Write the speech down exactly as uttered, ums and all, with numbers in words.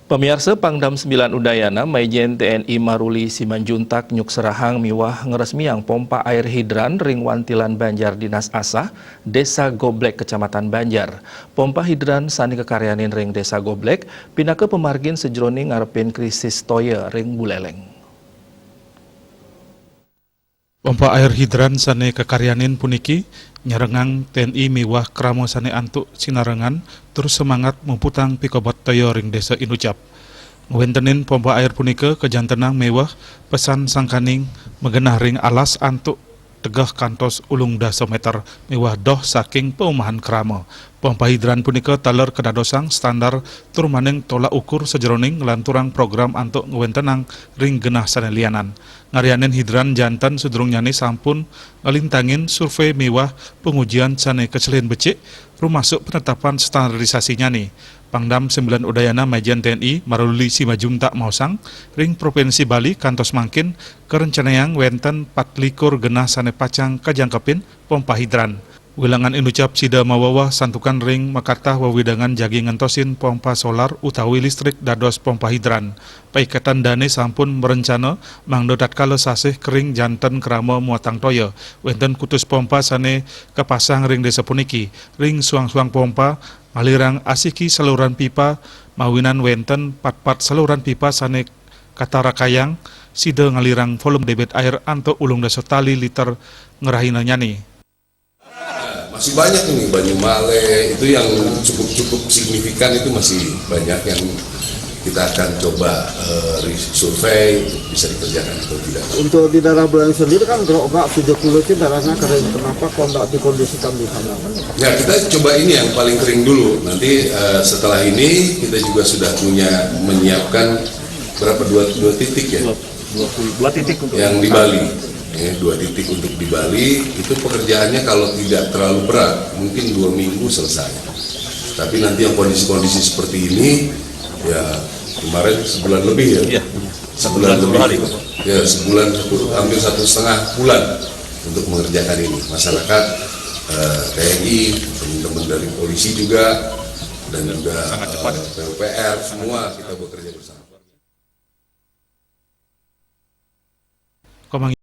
Pamiarsa, Pangdam sembilan Udayana, Maijen T N I Maruli Simanjuntak nyukserahang miwah ngresmiang pompa air hidran ring wantilan banjar Dinas Asah, Desa Goblek, Kecamatan Banjar. Pompa hidran sane kakaryanin ring Desa Goblek pinaka pamargin sajeroning ngarepin krisis toya ring Buleleng. Pompa air hidran sane kakaryanin puniki nyarengang T N I miwah krama sane antuk sinarengan tur semangat muputang pikobet toya ring Desa Inucap. Ngwentenin pompa air punika kajantenang miwah pesan sangkaning magenah ring alas antuk tegeh kantos ulung dasa meter miwah doh saking paumahan krama. Pompa hidran punika taler kadadosang standar tur maning tolak ukur sajeroning nglanturang program antuk ngwentenang ring genah sane lianan. Ngaryanin hidran janten sadurungnyane sampun nglintangin survei miwah pangujian sane kacelin becik, rumasuk penetapan standarisasinyane. Pangdam sembilan Udayana Maijen T N I Maruli Simanjuntak maosang, ring Provinsi Bali kantos mangkin karencanayang wenten patlikur genah sane pacang kajangkepin pompa hidran. Wilangan Inucap sida maweweh santukan ring makatah wewidangan jagi ngentosin pompa solar utawi listrik dados pompa hidran. Paiketan dane sampun mrencana mangda tatkala sasih kering janten krama muatang toya, wenten kutus pompa sane kapasang ring desa puniki. Ring suang-suang pompa ngalirang asiki saluran pipa, mawinan wenten patpat saluran pipa sane katarakayang, sida ngalirang volume debit air antuk ulung dasa tali liter ngrahinanyane. Masih banyak ini, Banyumale itu yang cukup-cukup signifikan, itu masih banyak yang kita akan coba eh, survei, bisa dikerjakan atau tidak. Untuk di daerah Buleleng sendiri kan gerobak tujuh puluh itu daerahnya kering. Kenapa kok nggak dikondisikan di sana? Ya, kita coba ini yang paling kering dulu. Nanti eh, setelah ini kita juga sudah punya menyiapkan berapa, dua, dua titik ya? Dua titik untuk Yang di Bali. Ya, dua titik untuk di Bali, itu pekerjaannya kalau tidak terlalu berat, mungkin dua minggu selesai. Tapi nanti yang kondisi-kondisi seperti ini, ya kemarin sebulan lebih ya. Iya. Sebulan Sebulan lebih. hari. Ya, sebulan satu, hampir satu setengah bulan untuk mengerjakan ini. Masyarakat, eh, T N I, teman-teman dari polisi juga, dan juga Sangat cepat. eh, P U P R, semua kita bekerja bersama. Komang